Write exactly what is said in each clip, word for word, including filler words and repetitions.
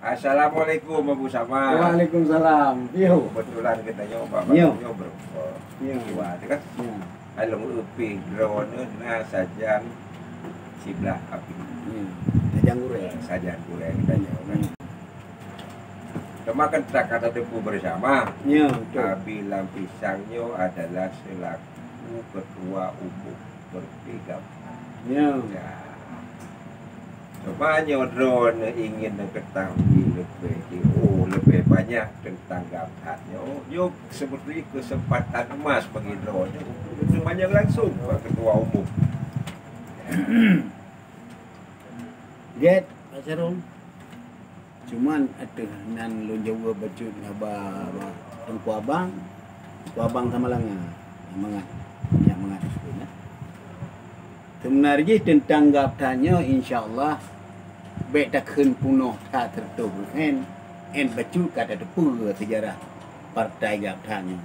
Assalamualaikum, Abu Samad. Waalaikumsalam. Yo. Kebetulan kita nyoe, Pak, yo, nyoe berapa? Yo. Dua, tu kan? Yo. Along upih droeneuh na sajan siblah api. Yo. Sajan gurèe. Sajan gurèe kita nyoe, kan? Yo. Cuma kan tak kata teupeu bersama. Yo, betul. Abi Lam Pisang nyoe adalah selaku ketua umum bertiga. Ya. Ya. Cuma nyoe droeneuh ingin mengetahui lebih jauh, lebih banyak tentang Gabthat nyoe, nyoe seperti kesempatan emas bagi droeneuh untuk bertanya langsung bak ketua umum. Gét, Pak Syarul. Cuman ateueh nan lôn jaweueb bacut haba Teungku Abang, Teungku Abang Samalanga. Mangat, nyak mangat sikula, ya. Sebenar jih teuntang Gabthat nyoe, insya Allah, bèk takheun peunoh that seratus persen, 'et bacut ka tateupeue seujarah partai Gabthat nyoe.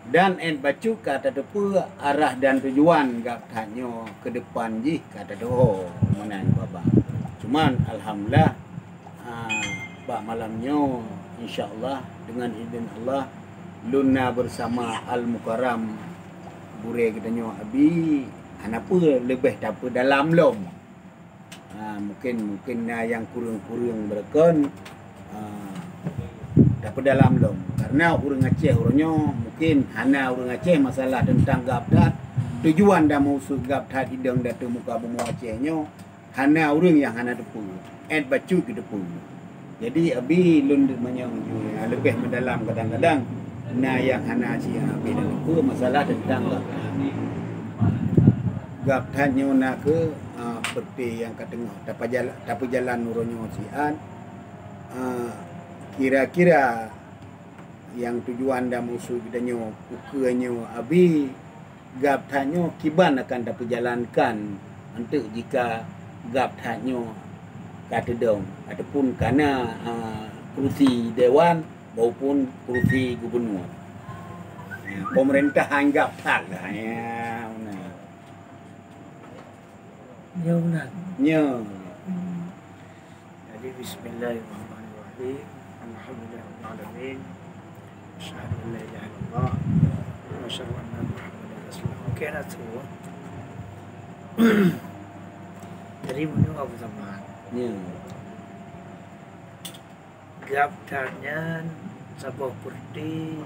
Dan 'et bacut ka tateupeue arah dan tujuan Gabthat nyoe keu depan jih ka tateuho meunan babah. Cuman alhamdulillah, ha, bak malam nyoe, insya Allah, deungon idin Allah, lôn na beusama Al Mukarram gurèe geutanyoe Abi, hana peue leubeh tapeudalam lom. Ha, mungkin, mungkin na nyang kureueng-kureueng beureukon, ha, tapeudalam lom. Karena ureueng Aceh uroe nyoe mungkin hana ureueng Aceh masalah teuntang Gabthat, tujuan dan maksud Gabthat idong di ateueh muka bumoe Aceh nyoe, hana ureueng nyang hana teupeue, 'et bacut geuteupeue. Jadi, Abi lôn manyong leubeh meudalam kadang-kadang na nyang hana si Abi teupeue masalah teuntang Gabthat. Gabthat nyoe na kheueh, ah, seperti nyang ka teungoh tapajala-, tapeujalan uroe nyoe siat, ah, kira-kira nyang tujuan dan maksud geutanyoe ukeue nyoe Abi, Gabthat nyoe kiban akan tapeujalankan eunteuk jika Gabthat nyoe ka teudong ataupun ka na, a, kurusi dewan maupun kurusi gubunur. Ya, pemerintahan Gabthat lah, ya, beuna. Ya, beuna. Ya. Hmm. Jadi, bismillahirrahmanirrahim. Alhamdulillahirabbil alamin. Asyhadu an la ilaha illallah wa asyhadu anna Muhammadar Rasulullah. Okey, dah tu. Jadi, meunyoe Abu Zaman. Ya. Gabthat nyan saboh parti